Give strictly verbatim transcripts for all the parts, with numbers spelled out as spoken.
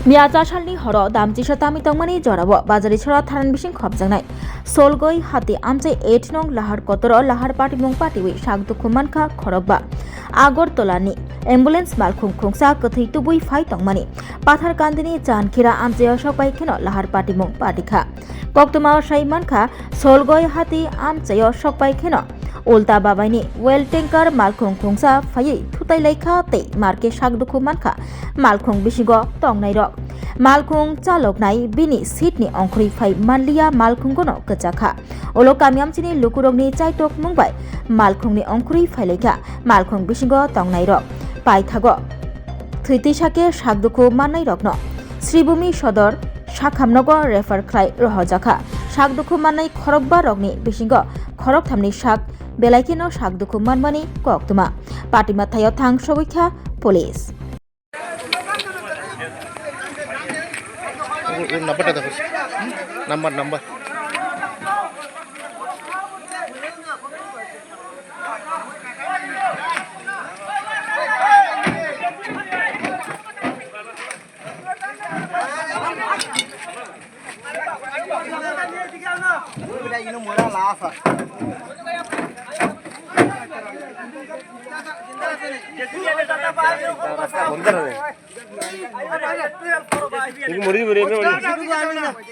Miya chasalni horo damchisa tami tongmani jorao Bajarisora tharan bising khopjaknai Solgoi hati amchai eight nong Lahar kotoro Lahar patimung patiwi sak dukhu mankha khorokba. Agartala ni ambulance malkhung khungsa kwthwi tubui phai tongmani Patharkandi ni Chankhira amchaio sokbai kheno Lahar patimung patikha. Koktwmao sai mankha, Solgoi hati amchaio sokbai kheno Ulta Babaini well tanker malkhung khungsa phaiwi thutai laikha tei marke sak dukhu mankha malkhung bisingo tongnairok. Malkhung chaloknai bini seat ni ongkhorwi phai manliya, malkhungono kwchakha. Ulo kami amchini lukurokni chaitok mung bai malkhungni ongkhorwi phailaikha, malkhung bisingo tongnairok. Paithago thwi twisake sak dukhu mannairokno Sribhumi Sodor sakhamnogo refer khlai rohojakha. Sak dukhu mannai khorokba rokni bisingo khorokthamni sak belai kheno sak dukhu manmani koktwma. Patima thaio thang sogwikha police. Number, number.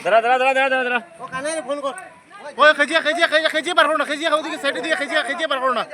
Dara, dara, dara, dara, dara, dara. Oi, khajiya, khajiya, khajiya, khajiya bar korna, khajiya, khajiya, khajiya bar korna.